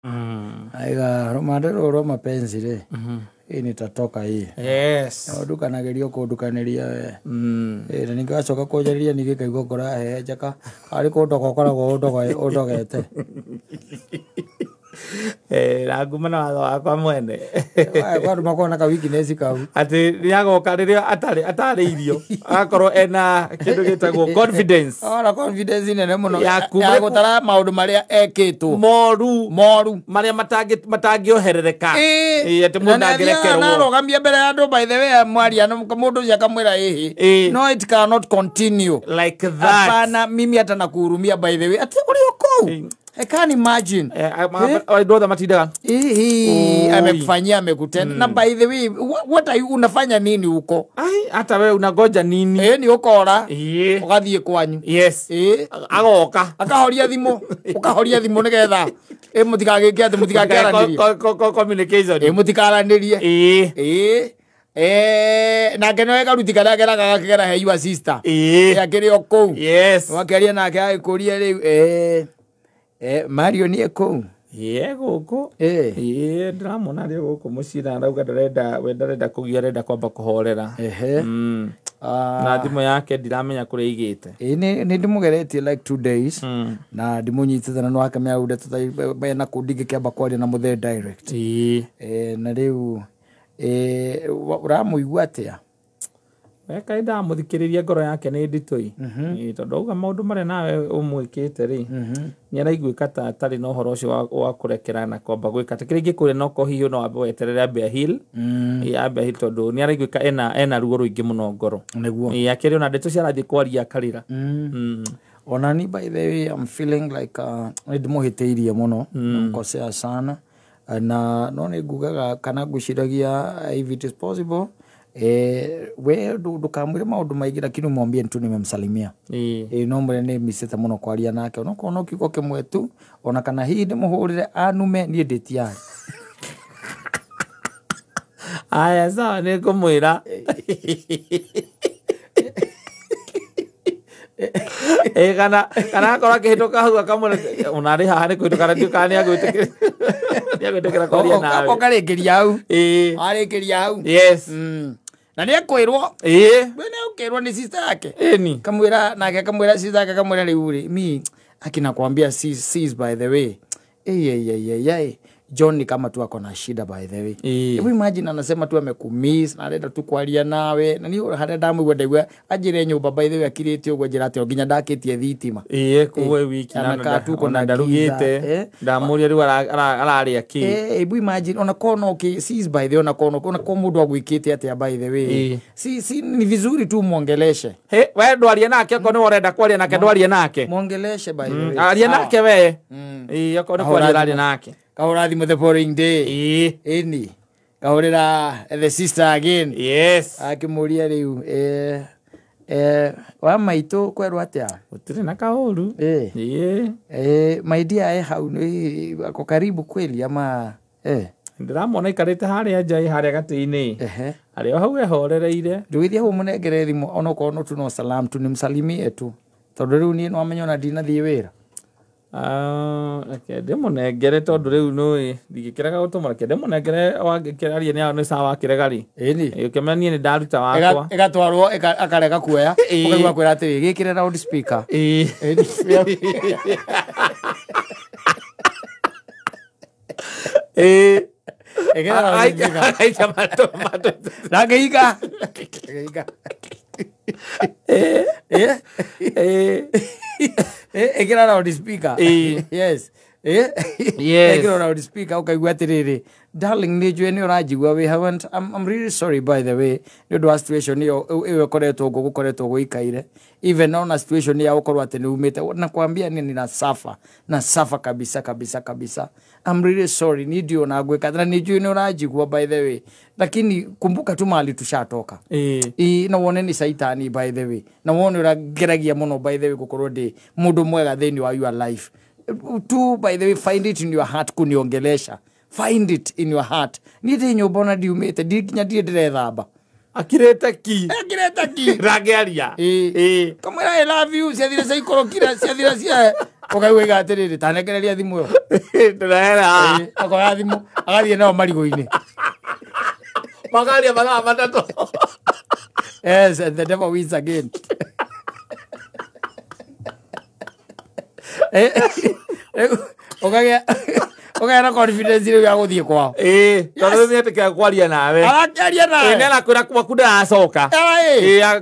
Aiga rũmande rũrũ rwa mapenzi rĩ, hii nitatoka hii. Yes. Ndukanagĩrio kũndukanĩria we. Ĩ, na ningĩ wacoka kũnjarĩria ningĩ ngaigua ngoro yahehenjeka arĩ kũndoga ũkoragwo ũndogete. Na nguma na watho wakwa mwene. Kwa andũ makoragwo na ka weakness kau. Atĩ nĩagoka rĩrĩa atarĩ atarĩirio agakorwo ena kĩndũ gĩtagwo confidence. Ona confidence nene mũno Ya ya gũtara maũndũ marĩa ekĩtwo moru moru marĩa matangĩoherereka. Ĩ, atĩ mũndũ ndangĩrekerwo. Narũgamia mbere ya andũ, by the way, mwaria na mũndũ ũcio akamwĩra ĩhĩ, no, it cannot continue like that. Hapana, mimi hata nakuhurumia, by the way, ati uri kũu. I can't imagine. Andũ othe matindaga Ihi, Oi. amekufanyia, amekutenda. Na by the way, what are you, unafanya nini huko? Ai, hata we unangoja nini? Eh, ni ukora ugathiĩ kwanyu. Yes. Agoka. Akahoria thimũ, ũkahoria thimũ nĩgetha ĩ mũtigagĩke atĩ mũtigakĩaranĩrie. Communication. Ĩ, mũtikaranĩrie. Ĩ, nake no ekaruti karĩa keraga gakĩgera he your sister. Akĩrĩ o kũu. Wakĩaria nake agĩkũria rĩu, Mario nĩ kũu? Ĩ, gũkũ. Ĩ, ndĩramwona arĩ gũkũ mũciĩ na arauga ndarenda, we ndarenda kũgio, arenda kwamba kũhorera. Na thimũ yake ndiramenya kũrĩa aigĩte. Ĩ, nĩ ndĩmũgeretie like 2 days na ndimũnyitĩte na no akamenya rĩu ndeto na kũ ndingĩkĩamba kwaria na mũthee direct. Na rĩu ũramũigua atĩa? We kaĩ ndamũthikĩrĩria, ngoro yake nĩ nditũ. Ĩ, tondũ auga maũndũ marĩa nawe ũmwĩkĩte rĩ, nĩ araiguĩka ta atarĩ na ũhoro ũcio wa kũrekera na kwamba gwĩka atĩ kĩrĩa ingĩkwĩra no ko hihi no wambe weterere ambe heal. Ĩ, ambe heal tondũ nĩ araiguĩka ena ruo rũingĩ mũno ngoro. Ĩ, akĩrĩ ona ndeto cio arathiĩ kwaria akarĩra. Onani, by the way, I'm feeling like nĩ ndĩmũhĩtĩirie mũno, namkosea sana, na no nĩ ngugaga kana ngwĩciragia, if it is possible, we ndũkamwĩre maũndũ maingĩ, lakini umwambie tu nimemsalimia. No mwĩre nĩ micĩte mũno kwaria nake, onokorwo no kiugo kĩmwe tu, ona kana hihi ndĩmũhũrĩre anume, niĩ ndĩ tiari. Aya, sawa, nĩ ngũmwĩra. Ĩ, kana akorwo akĩhĩtũka hau akamwĩra ona arĩ haha nĩ kũhĩtũka na ndiũĩ kana nĩ agwĩtĩkĩra kwaria nawe. Ũkarĩkĩria hau. Warĩkĩria hau. Na nĩ ekwĩrwo. We nĩ ũkĩrwo nĩ sister yake. Ĩni. Kamwĩra nake, akamwĩra sister yake, akamwĩra rĩu rĩ, mi akinakwambia sis, sis, by the way, ei ei ei ei ei, John ni kama tu ako na shida, by the way. Hebu imagine, anasema tu amekumiss na arenda tu kwaria nawe, na ni harĩa ndamũigua ndaigua anjĩre nyũmba, by the way, akirĩte ũguo, njĩra atĩ o nginya ndakĩtie thitima. Ĩĩ, kuwe wiki na Anakaa tu uko ona na ndarugĩte. giza, eh. Ndamũria rĩu ararĩa kĩ. Hebu imagine, ona kono ki sis, by the way, ona kono ona ko mũndũ agwĩkĩte atĩa, by the way, si ni vizuri tu muongeleshe. He, we ndwarie nake, okorwo nĩwe ũrenda kwaria nake, ndwarie nake. Muongeleshe, by the way. Aria nake we. Ĩĩ, okorwo nĩ kwaria ũraria nake. Kahũra thimũ the following day. Ĩni kahũrĩra the sister again. Akĩmũria rĩu, wa maitũ, kwerwo atĩa? Gũtirĩ na kaũru. My dear, hau ako karibu kweli ama? Ndĩramwona aikarĩte harĩa nja, ĩ harĩa gatĩ-inĩ. Arĩ o hau ehorereire. Ndũgĩthiĩ hau mũnengere thimũ, onokorwo no tu no salam tu, nimsalimie tu, tondũ rĩu niĩ nĩwamenya ona ndinathiĩ wĩra. Ah, reke ndĩmũnengere tondũ rĩu nũĩ ndingĩkĩrega gũtũma, reke ndĩmũnengere wangĩkĩraria nĩ sawa akĩrega rĩ. Ĩni. Ĩ, ũkĩmenya niĩ nĩ ndaruta wakwa. Ĩgatwarwo akarega kuoya. Ũkaigua kwĩra atĩrĩ, gĩkĩre loud speaker. Ĩni. Ĩkĩra loud speaker. Aikia matũ matũ. Na ngĩhinga. Ngĩhinga. Ĩkĩra loud speaker. Yes. Yes. Ĩkĩra loud speaker, ũkaigua atĩrĩrĩ, darling, nĩ njũĩ nĩ ũranjigua wĩ hau, and I'm really sorry, by the way, nĩ ũndũ wa situation ĩyo ĩkoretwo ũguo gũkoretwo gũikaire, even ona situation ya gũkorwo atĩ nĩ umĩte nakwambia nĩ nina suffer na suffer kabisa kabisa kabisa. I'm really sorry, ni ndio na gwĩka na nĩ njũĩ nĩ ũranjigua, by the way, lakini kumbuka tu mahali tushatoka. Ĩ, na wone ni saitani, by the way, na wone ũrangeragia mũno, by the way, gũkorwo ndĩ mũndũ mwega thĩinĩ wa your life tu. By the way, find it in your heart kuniongelesha, find it in your heart. Niĩ ndĩ nyũmba ona ndiumĩte, nginya ndirĩ ndĩrethamba. Akirĩte ki. Akirĩte ki. Ndangĩaria. Kamwĩra, "I love you," ciathire ciaikorokire, ciathire cia Ũkaigua atĩrĩrĩ tanengereria thimũ ĩyo. Ndĩrera. Akoya thimũ agathiĩ nao marigũ-inĩ. Makaria mathaa matatũ. Yes, and the devil wins again. Ũkagĩa na confidence rĩu ya gũthiĩ kwao. Tondũ nĩ etĩkĩra kwaria nawe. Arakĩaria nawe. Nĩ arakwĩra gwaku ndĩracoka.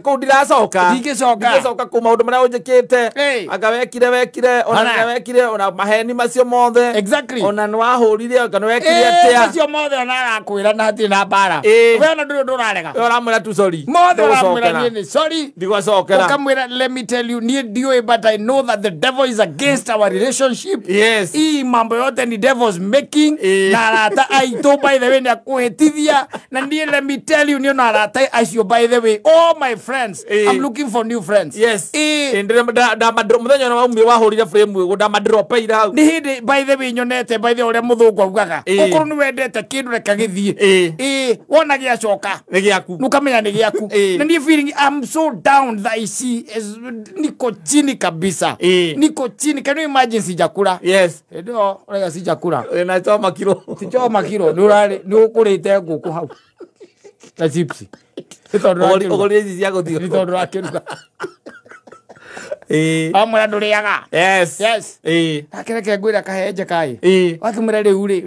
Kũu ndiracoka. Ndingĩcoka. Ndingĩcoka kũu maũndũ marĩa ũnjĩkĩte. Anga wekire ona wekire ona maheni macio mothe. Exactly. Ona nĩ wahũrire anga nĩ wekire atĩa. Macio mothe ona arakwĩra na hatirĩ na mbara. We ona ndũrĩ ũndũ ũrarega. We ũramwĩra tu sorry. Mothe ũramwĩra niĩ nĩ sorry. Ndigũcokera. Ũkamwĩra let me tell you niĩ ndiũĩ but I know that the devil is against our relationship. Yes. Hii mambo yote ni devil's making. Na arata aitũ by the way nĩ akũhĩtithia. Na niĩ let me tell you niĩ ona arata acio by the way all my friends. I'm looking for new friends. Yes. Mũthenya ũrĩa waumire wahũrire frame ũguo ndamadropeire hau. Nĩ hĩndĩ by the way nyonete by the way ũrĩa mũthũngũ augaga. Okorwo nĩ wendete kĩndũ reke gĩthiĩ. Wona gĩacoka. Nĩ gĩaku. Nũkamenya nĩ gĩaku. Na niĩ feeling I'm so down that I see niko chini kabisa. Niko chini. Can you imagine sijakula? Yes. Hĩndĩ ĩyo ũraiga sijakula. Na choma kiro. Ti choma kiro. Nĩ ũkũrĩte ngũkũ hau. Na chips. Ũgũrire ici cia gũthiĩ. Nĩ tondũ ũrakĩruga. Amwĩra ndũrĩaga. Yes. Yes. Akĩreke ngwĩra kahenje kaĩ. Wakĩmwĩra rĩu rĩ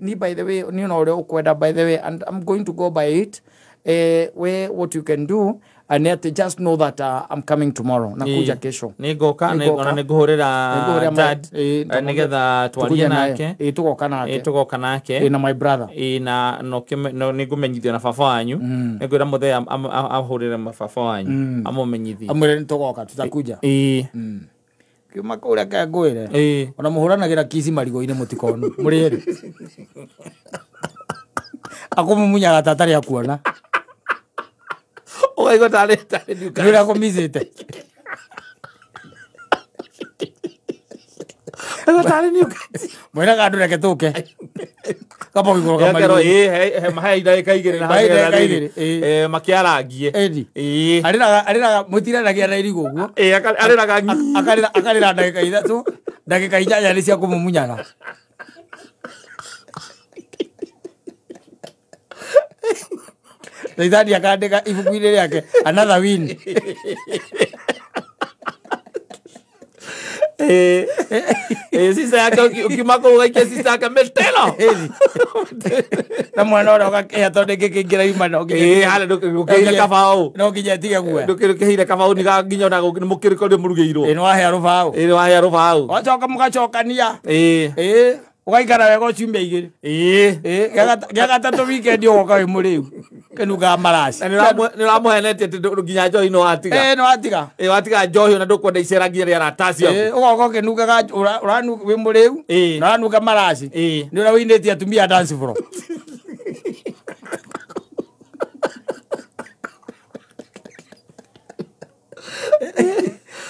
niĩ by the way niĩ ona ũrĩa ũkwenda by the way and I'm going to go by it. We what you can do and yet just know that I'm coming tomorrow. Nakuja kesho. Nĩngũka ona nĩngũhũrĩra dad nĩgetha twarie nake. Tũgoka nake. Tũgoka nake. Na my brother. Na nĩngũmenyithio na baba wanyu. Nĩngwĩra mũthee ahũrĩre baba wanyu amũmenyithie. Amwĩre nĩtũgoka tutakuja. Kiuma kũu reke ngwĩre. Ona mũhũranagĩra kici marigũ-inĩ mũtikonu. Mũrĩ erĩ. Akũmumunyaga ta atarĩ akuona. Ũkaigua tarĩ nduka. Nĩ ũrĩa akũmicĩte. Ũkaigua tarĩ nduka. Mwĩraga andũ reke tũke. Kaba ũgĩikũrũka marigũ-inĩ. Mahe ndagĩka igĩrĩ na rĩrĩ. Makĩarangie. Arĩraga mũtiranagia na irigũ ũguo. Arĩraga akarĩra ndagĩka ithatũ, ndagĩka inyanya nĩ cia kũmumunyana. Thaithani akandĩka ibuku-inĩ rĩake another win. Sisa yake ukiuma kũu ũgaikia sisa yake mĩtĩro. Na mwana ũrĩa ũgakĩhĩa tondũ kĩngĩra yuma no nginya. Harĩa ndũkĩheire kabaũ. No nginya ĩtige guoya. Ndũkĩheire kabaũ nginya ona nĩ mũkĩrĩko nĩ mũrugĩirwo. Nĩ wahea rũbaũ. Nĩ wahea rũbaũ. Wacoka mũgacokania. Ũgaikara wega ciumia igĩrĩ. Gĩa gatatũ weekend ũgoka wĩ mũrĩu. Kĩnungaga maraci. Na nĩ ũramũhenetie atĩ nginya njohi nĩ watiga. Nĩ watiga. Watiga njohi ona ndũkwenda icera nginya rĩa arata acio aku. Ũgoka ũkĩnungaga wĩ mũrĩu na ũranunga maraci. Nĩ ũrĩa wĩinĩtie atumia dance floor.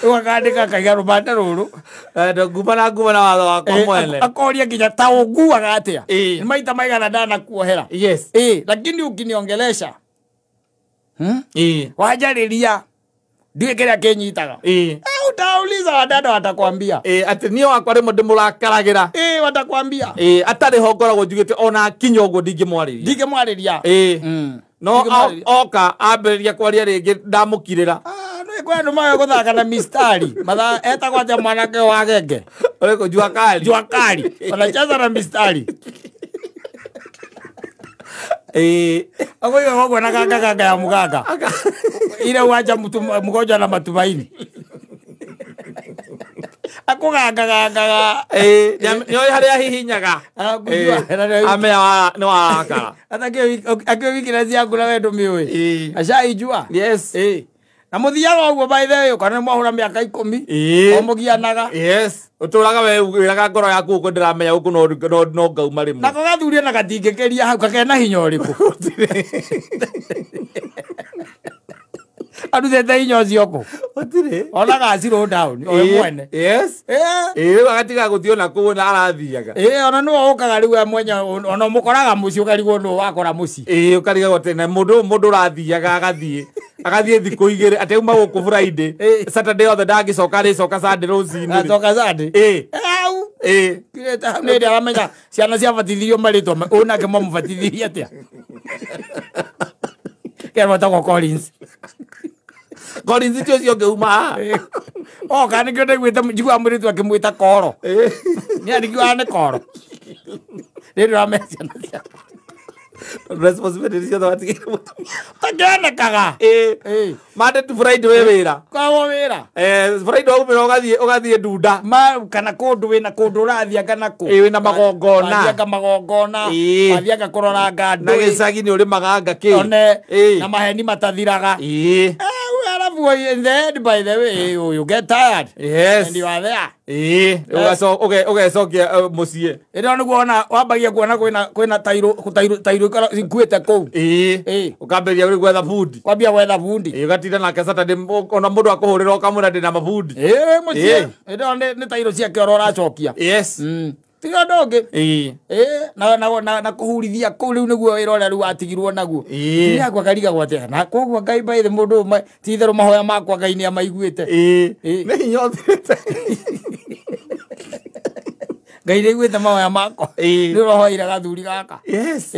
Ũgakandĩka akaiga rũbande rũrũ. Nguma na nguma na watho wakwa mwene. Akoria nginya ta ũnguaga atĩa. Nĩ maita maigana ndanakuohera. Yes. Lakini ukiniongelesha. Wanjarĩria ndiũĩ kĩrĩa kĩnyitaga. Utauliza wadada watakwambia. Atĩ niĩ wakwa rĩmwe ndĩmũrakaragĩra. Watakwambia. Atarĩ ho ngoragwo njugĩte ona akinya ũguo ndingĩmwarĩria. Ndingĩmwarĩria. No oka ambĩrĩria kwaria rĩngĩ ndamũkirĩra. Kwĩ andũ mawe gũthaka na mistari. Matha etagwo atĩa mwanake wa genge? Ũrĩkũ Jua Kali. Jua Kali. Wanacheza na mistari. Akoiga ũguo na ganga ganga ya mũganga. Ile uacha mtu mgonjwa na matumaini. Akũganga gangaga. Nĩoĩ harĩa hihinyaga. Amenya nĩ warakara. Akĩũĩ weakness yaku na we ndũmĩũĩ. Ashaijua. Yes. Na mũthiaga ũguo by the way kana mwahũra mĩaka 10 o mũgianaga. Yes. Ũtũraga we wĩraga ngoro yaku ũguo ndĩramenya gũkũ no ngauma rĩmwe. Nako gathuria na gatingĩkĩria hau kakena hinya ũrĩkũ. Arutĩte hinya ũcio kũ? Gũtirĩ. Onaga slow down o mwene. Yes. Rĩu agatiga gũthiĩ ona kũu na arathiaga. Ona nĩwe ũkaga rĩu we mwenye ona mũkoraga mũciĩ ũkarigwo nũ wakora mũciĩ. Ũkarigagwo atĩ na mũndũ ũrathiaga agathiĩ. Agathiĩ thikũ igĩrĩ atĩ auma gũkũ Friday. Saturday othe ndangĩcoka arĩcoka Sunday rũcinĩ. Acoka Sunday. Au. Kireta hau nĩ ĩrĩa aramenya ciana ciabatithirio marĩtwa ũyũ nake mwamũbatithirie atĩa? Kerwo etagwo Collins. Collins ti ũcio ũngĩ uma haha. Oka nĩkĩo ndaiguĩte njiguaga mũirĩtu akĩmwĩta Koro. Nĩ andikiugaga nĩ Koro. Rĩrĩ ũramenya ciana ciaku. Responsibility ciothe watigĩire mũtumia. Takĩonekaga. Monday to Friday wĩ wĩra. Kwagwo wĩra. Friday waumĩra ũgathiĩ ndunda. Kana kũndũ wĩna kũndũ ũrathianga nakũ. Wĩna magongona. Wathianga magongona. Wathianga kũroranga andũ. Na gĩcagi nĩ ũrĩmaga anga kĩ. One. Na maheni matathiraga. Alafu in the end, by the way, you get tired. Yes. And you are there. Ũgecokia mũciĩ. Ĩno nĩguo wona wambagia kuona kwĩna tairũ ikuĩte kũu. Ũkambĩrĩria rĩu gwetha bundi. Kwambia gwetha bundi. Ũgatinda nake Saturday ona mũndũ akũhũrĩra ũkamwĩra ndĩna mabundi. Mũciĩ. Ĩno nĩ tairũ ciake oro ũracokia. Yes. Tiga ũndũ ũngĩ. Na kũhurithia kũu rĩu nĩguo wĩra ũrĩa rĩu watigirwo naguo. Nginya akwa karigagwo atĩa. Na koguo Ngai by the mũndũ ti itherũ mahoya makwa Ngai nĩ amaiguĩte. Nĩ hinya ũthirĩte. Ngai nĩ aiguĩte mahoya makwa. Nĩ ũrohoire gathuri gaka. Yes.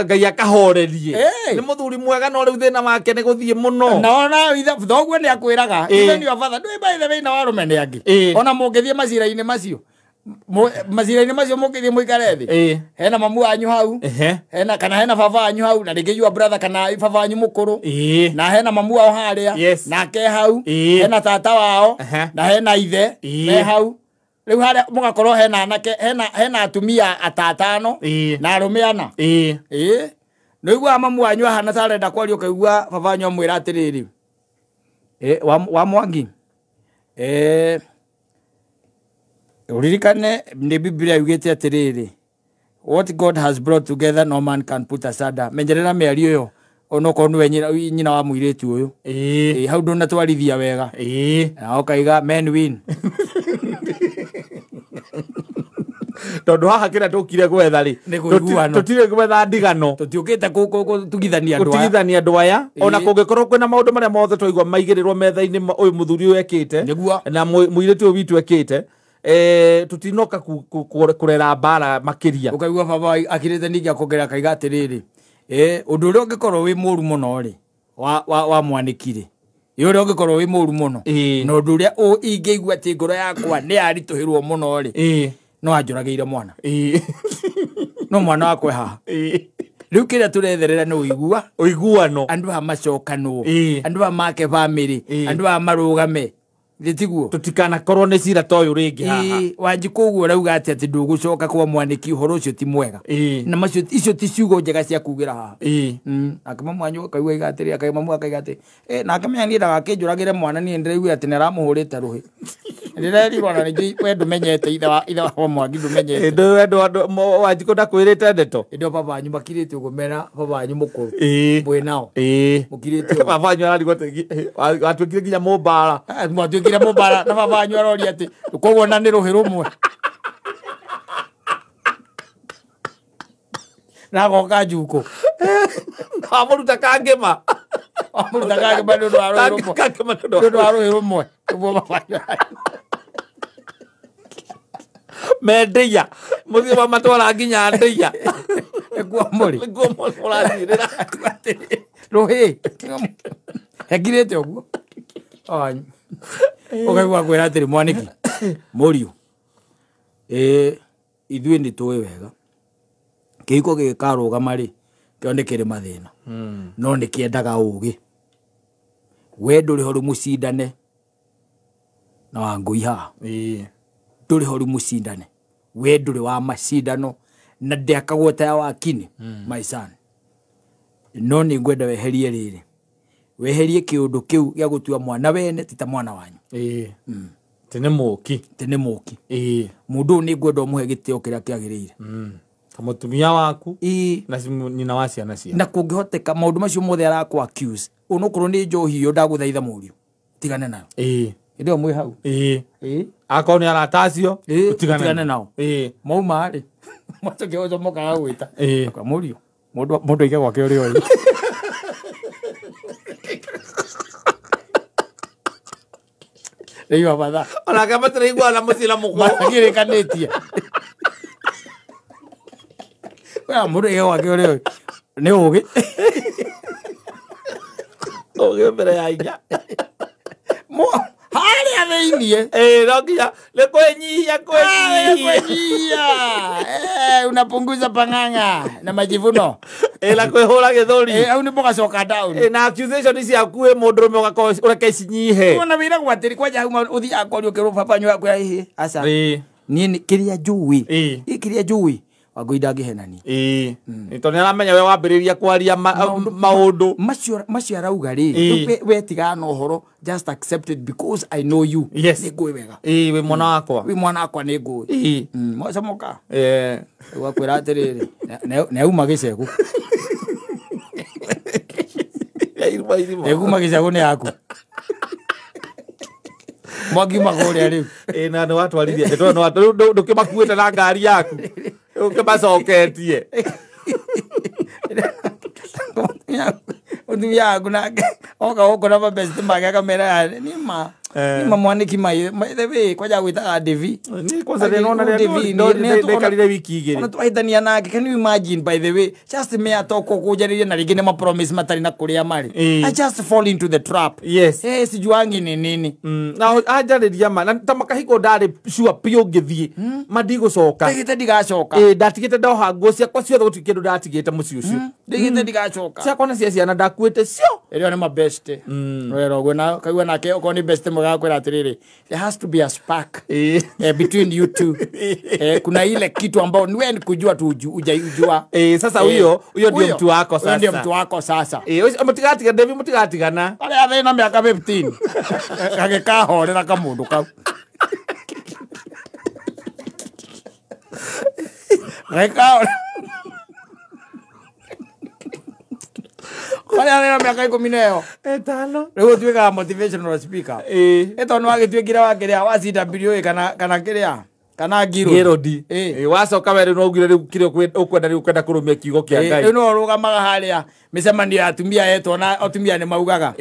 Ngai akahorerie. Nĩ mũthuri mwega no rĩu thĩna wake nĩ gũthiĩ mũno. Na ona thoguo nĩ akwĩraga. Even your father ndũĩ by the way na warũme nĩ angĩ. Ona mũngĩthiĩ macira-inĩ macio. Macira-inĩ macio mũngĩthiĩ mũikare thĩ. Hena mamu wanyu hau. Hena kana hena baba wanyu hau na rĩngĩ your brother kana baba wanyu mũkũrũ. Na hena mamu wao harĩa. Nake hau. Hena tata wao. Na hena ithe. Me hau. Rĩu harĩa mũgakorwo hena anake hena atumia atatano na arũme ana. Nĩũiguaga mamu wanyu ahana ta arenda kwaria ũkaigua baba wanyu amwĩra atĩrĩrĩ. Wa Mwangi. Uririkane nĩ Biblia yugĩte atĩrĩrĩ, what God has brought together no man can put asunder. Menyerera mĩario ĩyo onokorwo nĩwe nyina wa mũirĩtu ũyũ. Hau ndũnatwarithia wega. Na ũkaiga men win. Tondũ haha kĩrĩa tũkire gwetha rĩ, tũtirĩ gwetha ndigano. Tũtiũkĩte gũtigithania andũ aya. Gũtigithania andũ aya. Ona kũngĩkorwo kwĩna maũndũ marĩa mothe twaigua maigĩrĩrwo metha-inĩ ũyũ mũthuri ũyũ ekĩte na mũirĩtu ũyũ witũ ekĩte. Tutinoka kurera mbara makiria. Ukaigua baba akirite ningĩ akongerera akaiga atĩrĩrĩ, ũndũ ũrĩa ũngĩkorwo wĩ mũru mũno rĩ wa mwanĩki rĩ, ũrĩa ũngĩkorwo wĩ mũru mũno na ũndũ ũrĩa ingĩigua atĩ ngoro yakwa nĩ yaritũhĩrwo mũno rĩ, no anjũragĩire mwana. No mwana wakwa haha. Rĩu kĩrĩa tũretherera nĩ ũigua ũiguano, andũ aya macokanwo, andũ aya make bamĩrĩ, andũ aya marũgame. Tiguo tutikanakorwo nĩ cira ta ũyũ rĩngĩ haha. Wanjikũ ũguo ũrauga atĩ atĩ ndũgũcoka kwa mwanĩki ũhoro ũcio ti mwega. Na macio icio ti ciugo njega cia kugĩra haha. Nake mamu wanyu akaigua aiga atĩrĩ, akaiga mamu akaiga atĩ nake menya niĩ ndagakĩnjũragĩre mwana niĩ ndĩraigua atĩ nĩaramũhũrĩte rũhĩ. Ndĩrerirwo na ningĩ we ndũmenyete ithe wa Mwangi ndũmenyete. Wanjikũ ndakwĩrĩte ndeto. Hĩndĩ ĩyo baba wanyu makirĩte ũguo mena baba wanyu mũkũrũ. Mwĩ nao. Mũkirĩte ũguo. Baba wanyu ararigwo atĩ watuĩkire nginya mũmbara. Mwatuĩkire mũmbara na baba wanyu aroria atĩ koguo na nĩ rũhĩ rũmwe. Na agoka njukũ. Wamũruta kangĩma. Wamũruta kangĩma nĩ ũndũ wa rũhĩ rũmwe. Nĩ ũndũ wa rũhĩ rũmwe. Ũguo baba wanyu mendeia muthie wa matwara nginya ndeia nĩkuo mũrĩ nĩkuo mũrathirĩra rũhĩ hekirĩte ũguo ũkaigua kwĩra atĩrĩ mwanĩki mũriũ ithuĩ nĩ tũĩ wega kĩhiko gĩgĩkarũgama rĩ kĩo nĩ kĩrĩ mathĩna no nĩ kĩendaga ũgĩ we ndũrĩ ho rĩu mũcindane na Wangũi haha ndũrĩ ho rĩu mũcindane we ndũrĩ wa macindano na ndĩakagwo ta ya wakini my son no nĩ ngwenda weherie rĩrĩ weherie kĩũndũ kĩu gĩa gũtua mwana wene ti ta mwana wanyu tĩ nĩ mũki tĩ nĩ mũki mũndũ ũyũ nĩ ngwenda ũmũhe gĩtĩo kĩrĩa kĩagĩrĩire ta mũtumia waku na nyina wa ciana ciaku na kũngĩhoteka maũndũ macio mothe arakũ accuse onokorwo nĩ njohi ĩyo ndagũthaitha mũriũ tigane nayo hĩndĩ ĩyo mwĩ hau akorwo nĩ arata acio ũtigane nao mauma rĩ macoke ũcio mokaga gwĩta mũriũ mũndũ aige gwake ũrĩa ũrĩ. Rĩu mathaa Onake matiraiguana mũciĩ na mũkũrũ. Matagĩrĩkanĩtie. We mũndũ ĩyo wake ũrĩa nĩ ũgĩ. Ũgĩ mbere ya inya. Harĩa thĩiniĩ. No nginya nĩ kwĩnyihia kwĩnyihia. Kwĩnyihia. Unapunguza pang'ang'a na majivuno. Na kwĩhũra gĩthũri. Au nĩ mũgacoka down. Na accusation ciaku wĩ mũndũrũme ũgakorwo ũreke icinyihe. Wona wĩragwo atĩrĩ kwanja hau ũthiaga kwaria ũkerwo baba wanyu akwĩra ĩhĩ aca. Niĩ kĩrĩa njũĩ. Kĩrĩa njũĩ. Wangũi ndangĩhenania. Tondũ nĩaramenya we wambĩrĩria kwaria maũndũ macio arauga rĩ, we tigana na ũhoro, just accept it because I know you. Yes. Nĩ ngũĩ wega. Wĩ mwana wakwa. Wĩ mwana wakwa nĩ ngũĩ. Mwacomoka. Ũgakwĩra atĩrĩrĩ, nĩauma gĩcegũ. Nĩauma gĩcegũ nĩ yaku. Mwangiuma kũrĩa rĩu. Na nĩ watwarithia. Ndũkĩmakuĩte na ngari yaku. Ũkĩmacoketie. Mũtumia waku nake oka gũkũ na mabesti make akamera nĩma nĩma mwanĩki maithe wĩ kwanja gwĩtaga Devi. Niĩ kwanza ndĩrona rĩrĩa ndaikarire wiki igĩrĩ. Ona twahĩtania nake, can you imagine by the way, just me atoko kũnjarĩria na rĩngĩ nĩ ma promise matarĩ na kũrĩa marĩ. I just fall into the trap. Yes. Sijuangi ni nini. Na anjarĩria ma na ta makahiko ndarĩ sure biũ ngĩthiĩ ma ndigũcoka. Ndigĩte ndigacoka. Ndatigĩte ndoha nguo ciakwa ciothe gũtirĩ kĩndũ ndatigĩte mũciĩ ũcio. Ndigĩte ndigacoka. Ciakwa na cia ciana ndakuĩte cio. Ĩrĩa nĩ ma best. Rero ũguo na kaigua nake okorwo nĩ best mwega akwĩra atĩrĩrĩ, there has to be a spark between you two. Kuna ile kitu ambao ni wewe kujua tu hujaijua. Sasa huyo huyo ndio mtu wako sasa. Huyo ndio mtu wako sasa. Mũtigatigana Devi, mũtigatigana. Arĩa thĩna mĩaka 15. Gagĩkahorera kamũndũ kau. Gagĩkahorera. Karĩa thĩna mĩaka 15. Rĩu ũtuĩkaga motivational speaker. Tondũ wagĩtuĩkire wa kĩrĩa wa CWA kana kĩrĩa kana Ngirodi. Wacoka we rĩu no ugire rĩu kĩrĩa ũkwenda rĩu ũkwenda kũrũmia kiugo kĩa Ngai. Rĩu no ũrũgamaga harĩa mĩcemanio ya atumia yetwo na atumia nĩ maugaga.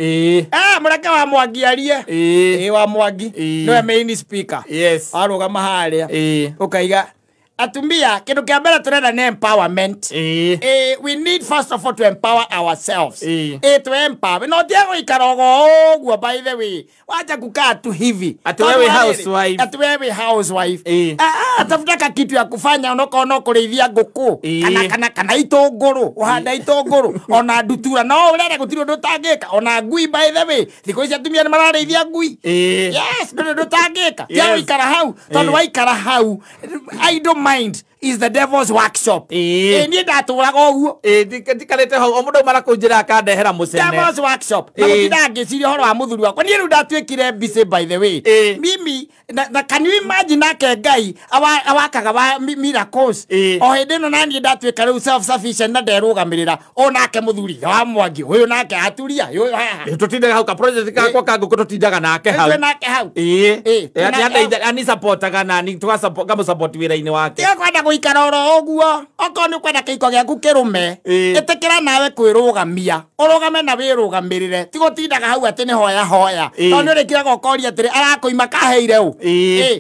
Mũreke wa Mwangi arie. Wa Mwangi nĩwe main speaker. Yes. Arũgama harĩa. Ũkaiga atumia kĩndũ kĩa mbere tũrenda nĩ empowerment. We need first of all to empower ourselves. To empower. No tiga gũikara ũguo by the way. Wacha kukaa tu hivi. Ati wewe housewife. Ati wewe housewife. Tafuta ka kitu ya kufanya onokorwo no kũrĩithia ngũkũ kana itũngũrũ, ũhanda itũngũrũ ona ndutura no ũrere gũtirĩ ũndũ ũtangĩka ona ngui by the way. Thikũ ici atumia nĩ mararĩithia ngui. Yes, ndũrĩ ũndũ ũtangĩka. Tiga gũikara hau tondũ waikara hau I don't mind is the devil's workshop. Niĩ ndatũraga ũguo. Ndikarĩte hau o mũndũ auma na kũu njĩra akandehera mũcene. Devil's workshop. Na gũtinda ngĩciria ũhoro wa mũthuri wakwa. Niĩ rĩu ndatuĩkire busy by the way. Mimi na can you imagine nake Ngai awakaga wa miracles. O hĩndĩ ĩno naniĩ ndatuĩka rĩu self sufficient na nderũgamĩrĩra. O nake mũthuri wa Mwangi ũyũ nake aturia ũyũ haha. Tũtindaga hau ka project gakwa ka ngũkũ tũtindaga nake hau. Twĩ nake hau. Ani supportaga nani tũkamũsupport wĩra-inĩ wake. Tiga kwenda gũikara oro ũguo. Okorwo nĩ ũkwenda kĩhiko gĩaku kĩrũme, ĩtĩkĩra nawe kwĩrũgamia. Ũrũgame na wĩrũgamĩrĩre. Ti gũtindaga hau atĩ nĩ hoya hoya. Tondũ nĩ ũrĩkiraga ũkoria atĩrĩ arakũima kaheire ũ.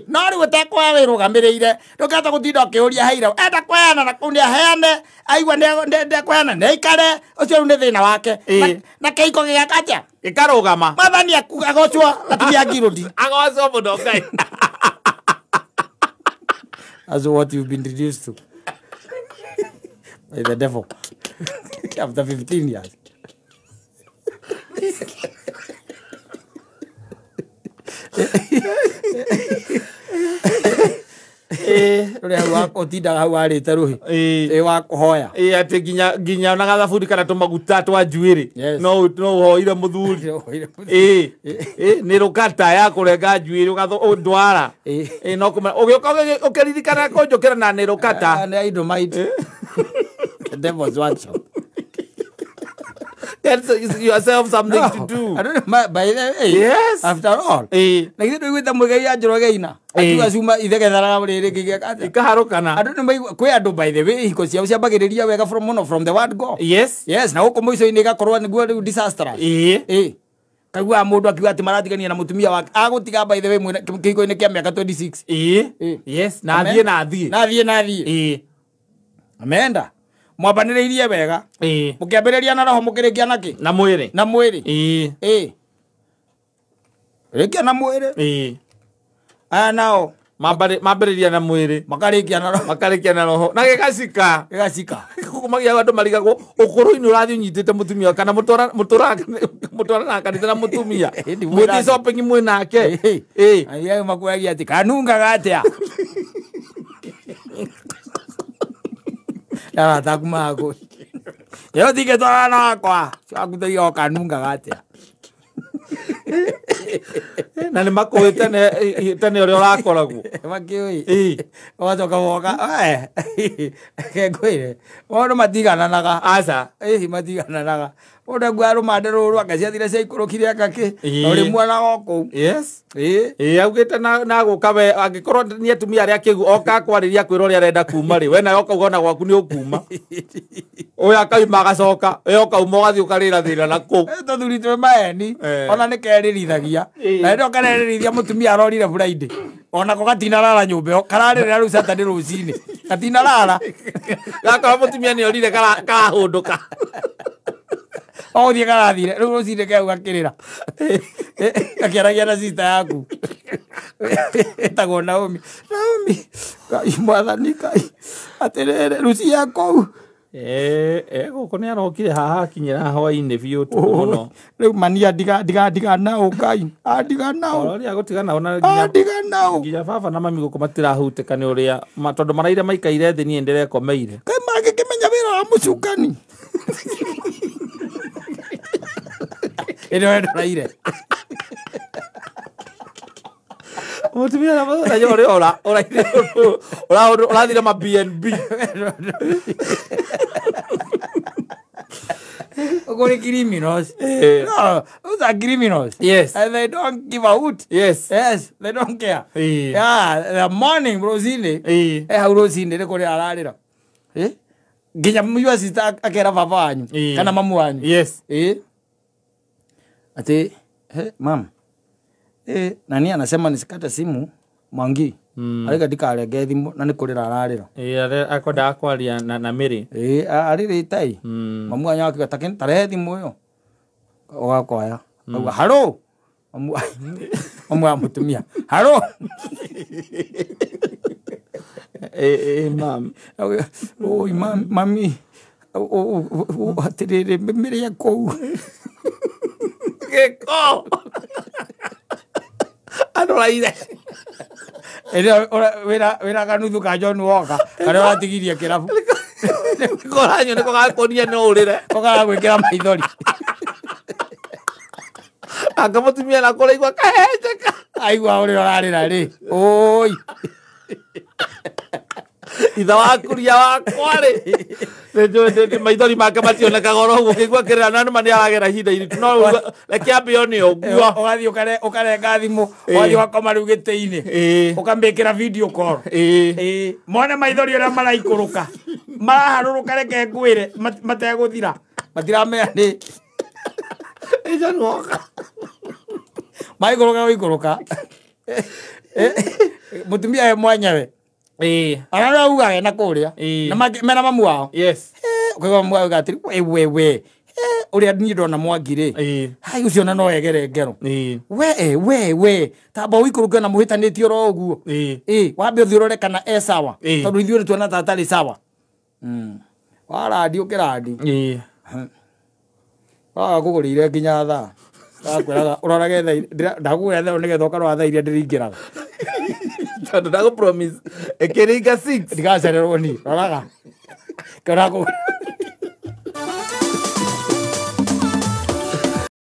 No rĩu ũtekwoya wĩrũgamĩrĩire, ndũngĩhota gũtinda ũkĩũria heire ũ. Enda kũheana na kũu nĩaheane, aigua nĩekũheana nĩaikare, ũcio rĩu nĩ thĩna wake. Na kĩhiko gĩgeka atĩa? Gĩkarũgama. Mwathani agocwo atumia Ngirodi. Agocwo mũno Ngai. That's what you've been reduced to by the devil after 15 years. Ũrĩa hau ũtindaga hau warĩte rũhĩ wa kũhoya. Atĩ nginya ona gathabuni kana tũmaguta twa njuĩrĩ no ũhoire mũthuri. Nĩ rũkata ya kũrenga njuĩrĩ ndwara. No ũgĩũka ũkĩririkana kũnjũkĩra na nĩ rũkata. I don't mind. The devil's workshop. Get yourself something to do. I don't know, by the way. Yes. After all. Na githĩ ndũiguĩte Muigai ya Njoroge aina? Akiuga cuma ithegetharaga rĩrĩ kĩgĩa atĩa? Ikaharũkana. Andũ nĩ maigua kwĩ andũ by the way ihiko ciao ciambagĩrĩria wega from mũno from the word go. Yes. Yes, na gũkũ mũico-inĩ igakorwo nĩguo rĩu disastrous. Kaigua mundu akiuga ati maratigania na mutumia wake agutiga by the way mwena kihiko-inĩ kĩa mĩaka 26. Ĩĩ. Yes, na Amen. thiĩ na thiĩ. Na thiĩ na thiĩ. Ĩĩ. Ameenda mwambanĩrĩirie wega. Ĩĩ. Mũkĩambĩrĩria na roho mũkĩrĩkia na kĩ? Na mwĩrĩ. Na mwĩrĩ. Ĩĩ. Ĩĩ. Rĩkia na mwĩrĩ. Ĩĩ. Aya nao Mambĩrĩria na mwĩrĩ. Makarĩkia na roho. Makarĩkia na roho. Na gĩgacika. Gĩgacika. Kumagia andũ marigagwo ũkũrũ-inĩ ũrathiĩ ũnyitĩte mũtumia kana mũtwaranaga kanitha na mũtumia. Ĩĩ, Mũthiĩ shopping mwĩ nake. Ĩĩ. Ĩĩ. Ayo makũragia atĩ kanungaga atĩa. Arata aku maku. Yo ndingĩtwarana na wakwa. Akutagia o kanungaga atĩa. Na nĩ makũĩ tene tene ũrĩa ũrakoragwo. Makĩũĩ. Ĩĩ. Ũgacoka woka. Reke ngwĩre. Maũndũ matigananaga. Aca. Ĩĩ matigananaga. Mũndũ akua rũmande rũrũ anga ciathire ciaikũrũkire anga kĩ. Ĩĩ. Na ũrĩ muonaga o kũu. Yes. Ĩĩ. Ĩĩ augĩte na gũka we angĩkorwo nĩ atumia arĩa akĩgu oka kwarĩria kwĩra ũrĩa arenda kuma rĩ we nawe ũkauga ona gwaku nĩ ũkuma. Ũyũ akauma agacoka we ũkauma ũgathiĩ ũkarĩra thĩna na kũu. Tũthuri twĩ maeni ona nĩ kerĩrithagia. Na rĩrĩa ũkarerĩrithia mũtumia arorire Friday. Onako gatinarara nyũmba ĩyo kararĩrĩra rĩu Saturday rũcinĩ. Gatinarara. Gakorwo mũtumia nĩ orire karahũndũka. O gũthiĩ karathire rĩu rũcinĩ keu gakĩrĩra. Gakĩaragia na sister yaku. Ĩtagwo Naomi. Naomi, Ngai mwathani Ngai. Atĩrĩrĩ Lucia kũu. Gũkũ nĩ arokire haha akinyĩra hwainĩ biũ ũtukũ mũno. Rĩu mania ndiga ndiga ndiga nao Ngai. Andiga nao. Ororia gũtiga nao na nginya Andiga nao. nginya baba na mami gũkũ matirahutĩka nĩ ũrĩa tondũ maraire maikaire thĩ niĩ ndĩrekomeire. Kaĩ mangĩkĩmenya wĩra wa mũcukani. Ĩno we ndũraire. Mũtumia na mũthenya ũrĩa ũraire ũrathire ma BNB. Ũkũrĩ criminals. No, those are criminals. Yes. And they don't give a hoot. Yes. Yes, they don't care. Ĩĩ. Yeah, the morning rũcinĩ. Ĩĩ. Hau rũcinĩ nĩ kũrĩra ararĩra. Nginya your sister akera baba wanyu Ĩĩ. kana mamu wanyu. Yes. Ĩĩ. Ati, hey, mam. Nani anasema nisikate simu Mwangi. Arĩga ndikarenge thimũ na nĩ kũrĩra ararĩra. Ĩĩ akwendaga kwaria na Mary. Ĩĩ arĩrĩte ĩ. Mamu wanyu akiuga tarehe thimũ ĩyo. Ũgakoya. Auga haro. Mamu wa mũtumia. Haro. Ĩĩ mam. Oi mami. Atĩrĩrĩ mĩrĩa kũu. Gĩko. Andũraire. Ĩrĩa wĩra kanuthu ka John Walker karĩa ũratigirie kĩrabu. Koranyo nĩko gakũnia no ũrĩre. Ko karagwĩkĩra maithori. Anga mũtumia na kũraigua kahenjeka. Aigua ũrĩa ũrarĩra rĩ. Oi. Ithe waku ria wakwa rĩ. Nĩnjũĩ maithori make mationekaga oro ũguo ũkĩigua kĩrĩra na nĩma nĩaragera ihinda iritũ no reke ambe one ũguo. Ũgathiĩ ũkarenga thimũ ũgathiĩ ũgakoma rĩu gĩtĩ-inĩ. Ũkamĩkĩra video call. Ĩĩ. Mone maithori ũrĩa maraikũrũka. Maraharũrũka reke ngwĩre mategũthira. Matiramenya nĩ. John Walker. Maikũrũka gũikũrũka. Mũtumia we mwenyewe. Ĩĩ. Ona no augaga na kũrĩa. Ĩĩ. Na mena mamu wao. Yes. Ũkaigua mamu wao auga atĩrĩ we we. Ũrĩa niĩ ndona Mwangi rĩ. Ĩĩ. Hai ũcio ona no egere ngero. Ĩĩ. We we we tamba ũikũrũke na mũhĩtanĩtie oro ũguo. Ĩĩ. Ĩĩ wambe ũthiĩ ũrore kana e sawa. Ĩĩ. Tondũ ithuĩ nĩtuona ta atarĩ sawa. Warandi ũkĩrandi. Ĩĩ. Waga kũgũrĩire nginya thaa. Ndakwĩraga ũrorage thaa ndakũgũrĩra thaa nĩgetha ũkarora thaa iria ndĩringĩraga. Tondũ ndagũ promise ĩkĩringa 6. Ndigacererwo niĩ roraga. Kĩo